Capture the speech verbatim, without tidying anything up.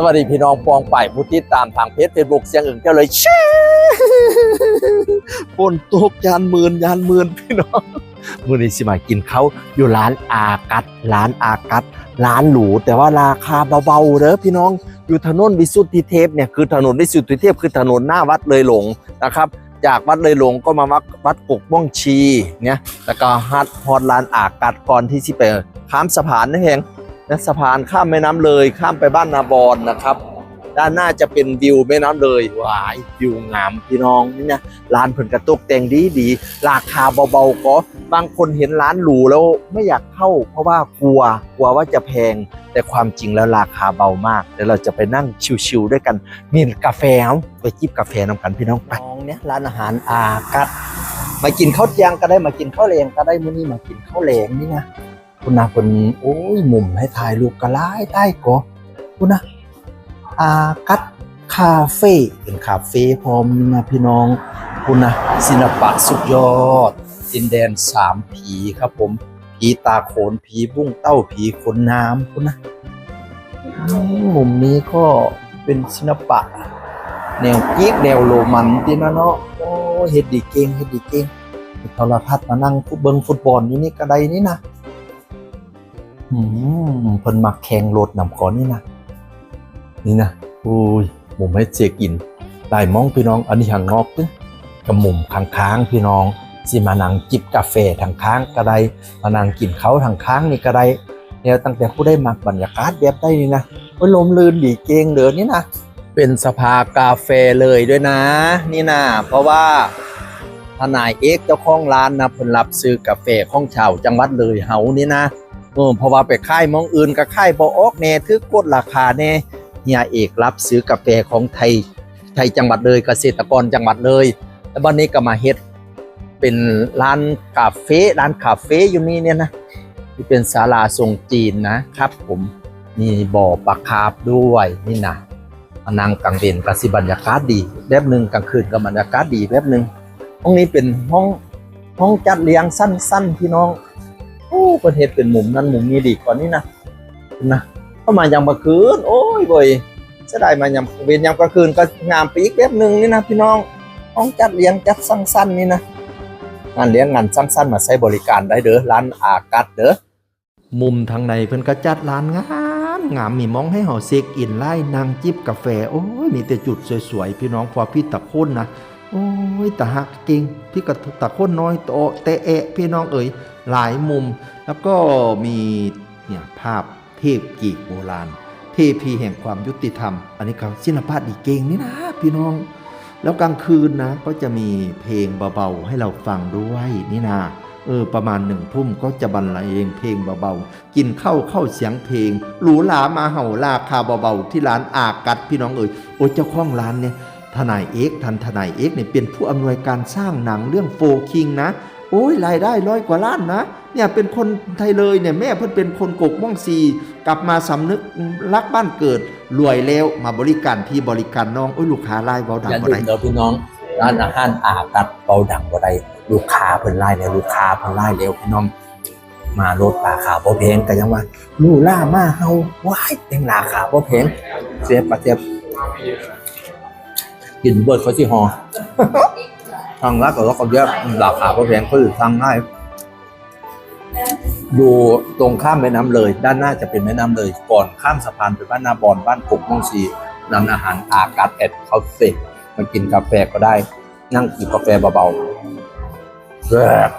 สวัสดีพี่น้องปองไปายผู้ติดตามทางเพจเฟซบุ๊กเสียงอึ่งเที่ยวเลย แชร์ ฝนตกยานหมื่นยานหมื่นพี่น้อง มื้อนี้สิมากินข้าวอยู่ร้านอากัส ร้านอากัส ร้านหรูแต่ว่าราคาเบาๆเด้อพี่น้อง อยู่ถนนวิสุทธิเทพเนี่ย คือถนนวิสุทธิเทพคือถนนหน้าวัดเลยหลงนะครับ จากวัดเลยหลงก็มาวัดวัดกกม่วงชีเนี่ย แล้วก็ฮัดฮอดร้านอากัสก่อนที่สิไปข้ามสะพานนั่นเองนะ สะพานข้ามแม่น้ำเลย ข้ามไปบ้านนาบอนนะครับ ด้านหน้าจะเป็นวิวแม่น้ำเลย ว้าย วิวงามพี่น้อง นี่นะ ร้านเพิ่นกระตกแต่งดีดี ราคาเบาๆก็ บางคนเห็นร้านหรูแล้วไม่อยากเข้า เพราะว่ากลัว กลัวว่าจะแพง แต่ความจริงแล้วราคาเบามาก เดี๋ยวเราจะไปนั่งชิลๆด้วยกัน มีกาแฟ เอาไปจิบกาแฟนำกันพี่น้อง ไป น้องเนี่ย ร้านอาหารอากัส มากินข้าวเที่ยงก็ได้ มากินข้าวแลงก็ได้ มื้อนี้มากินข้าวแลงนี่นะ คุณนะ เพิ่น โอ้ย มุมให้ถ่ายรูปก็หลาย ได้ก็ คุณนะ อากัสคาเฟ่ เป็นคาเฟ่พร้อมนะพี่น้อง คุณนะ ศิลปะสุดยอด ดินแดนสามผีครับผม ผีตาโขน ผีบุ้งเต้า ผีขนน้ำ คุณนะ อืม มุมนี้ก็เป็นศิลปะ แนวกรีก แนวโรมันที่นั่นเนาะ โอ้ เฮ็ดดีเก่ง เฮ็ดดีเก่ง มีโทรทัศน์มานั่งเบิ่งฟุตบอลอยู่นี่ก็ได้นี่นะ อืม เพิ่นมักแข่งรถนำก่อนนี่นะ นี่นะ อุ้ย มุมให้เช็คอิน หลายหม่องพี่น้อง อันนี้ข้างนอกเด้อ กับมุมข้างๆพี่น้อง สิมานั่งจิบกาแฟข้างๆก็ได้ มานั่งกินข้าวข้างๆนี่ก็ได้ แล้วตั้งแต่ผู้ใดมักบรรยากาศแบบใดนี่นะ โอ้ย ร่มรื่นดีเก่งเด้อนี่นะ เป็นสภากาแฟเลยด้วยนะ นี่นะ เพราะว่าทนายเอกเจ้าของร้านนะ เพิ่นรับซื้อกาแฟของชาวจังหวัดเลยเฮานี่นะ เออ เพราะว่าไปขายหม่องอื่นก็ขายบ่ออกแน่ ถือกดราคาแน่ เฮียเอกรับซื้อกาแฟของไทย ไทยจังหวัดเลย เกษตรกรจังหวัดเลย แล้วบัดนี้ก็มาเฮ็ดเป็นร้านกาแฟ ร้านคาเฟอยู่นี่เนี่ยนะ ที่เป็นศาลาทรงจีนนะครับผม มีบ่อปลาคาร์ปด้วยนี่นะ มานั่งกลางเว็นก็สิบรรยากาศดีแบบหนึ่ง กลางคืนก็บรรยากาศดีแบบหนึ่ง ห้องนี้เป็นห้อง ห้องจัดเลี้ยงสั้นๆพี่น้อง โอ้ เพิ่นเฮ็ดเป็นมุมนั่นมุมนี้ดีกว่านี่นะ นะ เข้ามายามกลางคืน โอ้ยเว้ย เสียดายมายามเว็น ยามกลางคืนก็งามไปอีกแบบหนึ่งนี่นะพี่น้อง ห้องจัดเลี้ยงจัดสังสรรค์นี่นะ งานเลี้ยงงานสังสรรค์มาใช้บริการได้เด้อ ร้านอากัสเด้อ มุมทางในเพิ่นก็จัดร้านงามงาม มีหม่องให้เฮาเช็คอินไลน์ นั่งจิบกาแฟ โอ้ย มีแต่จุดสวยๆ พี่น้อง พอพี่ตะคนนะ โอ้ย ตะหักเก่ง พี่กะตะคนน้อยโตะแต่แอะ พี่น้องเอ๋ย หลายมุม แล้วก็มีเนี่ยภาพเทพกรีกโบราณ เทพีแห่งความยุติธรรม อันนี้เขาศิลปะดีเก่งนี่นะพี่น้อง แล้วกลางคืนนะ ก็จะมีเพลงเบาๆให้เราฟังด้วยนี่นะ เออ ประมาณหนึ่งทุ่มก็จะบรรเลงเพลงเบาๆ กินข้าวเข้าเสียงเพลง หรูหรามาเห่าราคาเบาๆที่ร้านอากัสพี่น้องเอ๋ย โอ้ย เจ้าของร้านเนี่ย ทนายเอก ท่านทนายเอกเนี่ยเป็นผู้อำนวยการสร้างหนังเรื่องโฟคิงนะ โอ้ย รายได้ร้อยกว่าล้านนะ เนี่ยเป็นคนไทยเลยเนี่ย แม่เพิ่นเป็นคนกกม่วงสี กลับมาสำนึกรักบ้านเกิด รวยแล้วมาบริการพี่บริการน้อง โอ้ย ลูกค้าหลาย เว้าดัง อย่า บ่ ลื ได้ มเด้อพี่น้อง ร้านอาหารอากัส เว้าดังบ่ได้ ลูกค้าเพิ่นหลายแล้ว ลูกค้าเพิ่นหลายแล้วพี่น้อง มาโลดราคาบ่แพงก็ยังว่าหรูหรามาเห่า ว้าย แต่งราคาบ่แพง เสียบปะเสียบ กินเบิดเขาสิห่อ ทางร้านก็เราก็เรียกราคาบ่แพง เขาอยู่ทางง่าย อยู่ตรงข้ามแม่น้ำเลย ด้านหน้าจะเป็นแม่น้ำเลย ก่อนข้ามสะพานไปบ้านนาบอน บ้านกกม่วงสี ร้านอาหารอากัสแอนด์คาเฟ่ มากินกาแฟก็ได้ นั่งกินกาแฟเบาๆ แซ่บ